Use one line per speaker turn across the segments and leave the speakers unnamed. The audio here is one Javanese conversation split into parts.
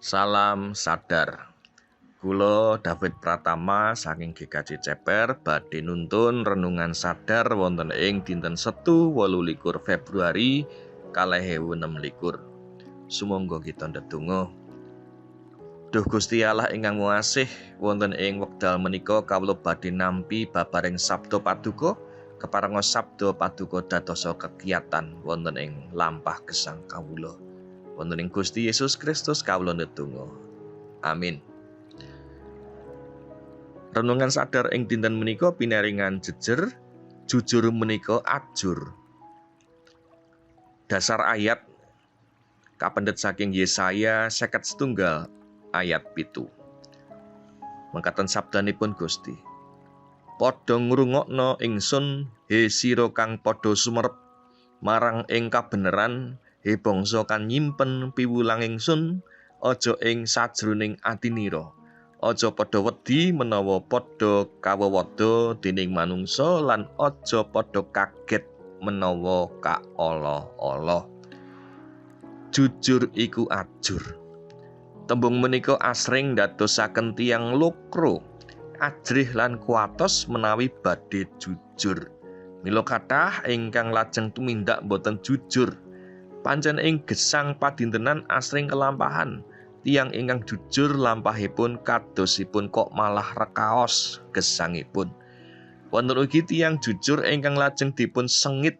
Salam sadar. Kula David Pratama saking GKJ Ceper badhe nuntun renungan sadar wonten ing dinten Setu 28 Februari 2026. Sumangga kita ndedonga. Duh Gusti Allah ingkang muasih, wonten ing wekdal menika kawula badhe nampi babaring sabda paduka, keparenga sabda paduka dadosa kegiatan wonten ing lampah gesang kawula. Wonten ing Gusti Yesus Kristus kawula ndedonga. Amin. Renungan sadar ing dinten menika pinaringan jejer, jujur menika ajur. Dasar ayat kapendet saking Yesaya 51 ayat 7. Mengkaten sabdanipun Gusti. Padha ngrungokno ingsun, he sira kang padha sumerep marang ing kabeneran, he bangsa kang nyimpen piwulang ingsun, aja ing sajroning atinira. Aja padha wedi menawa padha kawewada dening manungsa lan aja padha kaget menawa kaala-ala. Jujur iku ajur. Tembung menika asring ndadosaken tiyang lokro, ajrih lan kuatos menawi badhe jujur. Mila kathah ingkang lajeng tumindak boten jujur. Pancen ing gesang padintenan asring kelampahan. Tiyang ingkang jujur lampahipun kadosipun kok malah rekaos gesangipun. Wonten ugi tiyang jujur ingkang lajeng dipun sengit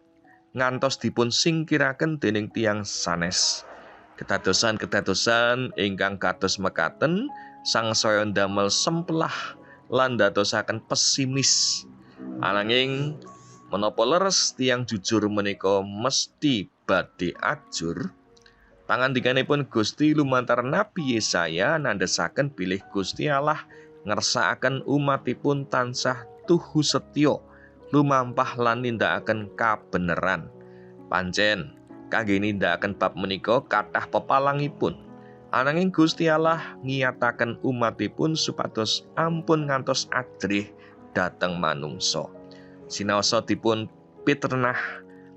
ngantos dipun singkiraken dening tiyang sanes. Kedadosan-kedadosan ingkang kados mekaten sangsaya ndamel sempelah lan ndadosaken pesimis. Ananging menapa leres tiyang jujur menika mesti badhe ajur? Pangandikanipun Gusti lumantar Nabi Yesaya nandhesaken bilih Gusti Allah ngersakaken umatipun tansah tuhu setya lumampah lan nindakaken kabeneran. Pancen kangge nindakaken bab menika kathah pepalangipun. Ananging Gusti Allah ngiyataken umatipun supados ampun ngantos ajrih dhateng manungsa. Sinaosa dipun pitrenah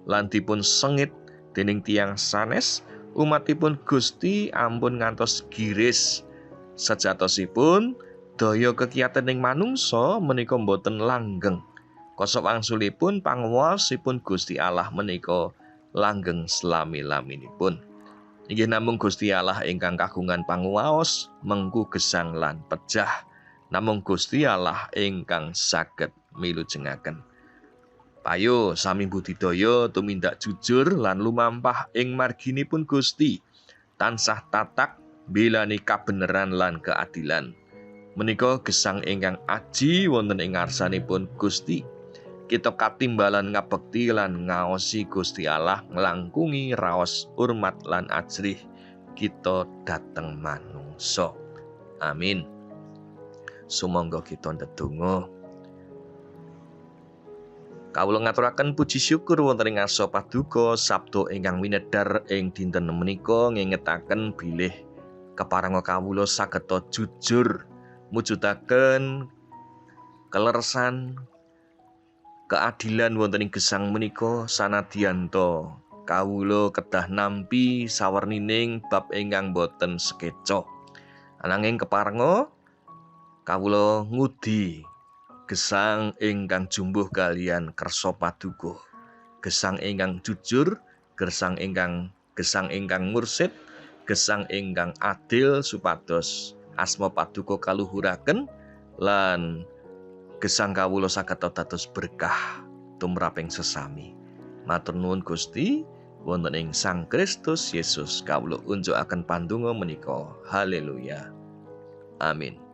lan dipun sengit dening tiyang sanes, umatipun Gusti ampun ngantos giris. Sejatosipun daya kekiyataning manungsa menika boten langgeng. Kosok wangsulipun panguwasipun Gusti Allah menika langgeng selami-laminipun. Inggih namung Gusti Allah ingkang kagungan panguwaos mengku gesang lan pejah. Namung Gusti Allah ingkang saged milujengaken. Payo sami budidaya tumindak jujur lan lumampah ing marginipun Gusti, tansah tatak mbelani kabeneran lan keadilan. Menika gesang ingkang aji wonten ing ngarsanipun Gusti. Kita katimbalan ngabekti lan ngaosi Gusti Allah nglangkungi raos urmat lan ajrih kita dhateng manungsa. Amin. Sumangga kita ndedonga. Kawula ngaturaken puji syukur wonten ing ngarsa paduka sabda ingkang winedhar ing dinten menika ngingetaken bilih keparenga kawula sageta jujur mujudaken keleresan keadilan wonten ing gesang menika sanadyanto kawula kedah nampi sawernining bab ingkang boten sekeca. Ananging keparenga kawula ngudi gesang ingkang jumbuh kalian kersa paduka, gesang ingkang jujur, gesang ingkang mursid, gesang ingkang adil supados asma paduka kaluhuraken lan gesang kawula saged dados berkah tumraping sesami. Matur nuwun Gusti, wonten ing Sang Kristus Yesus kawula unjukaken pandonga menika. Haleluya. Amin.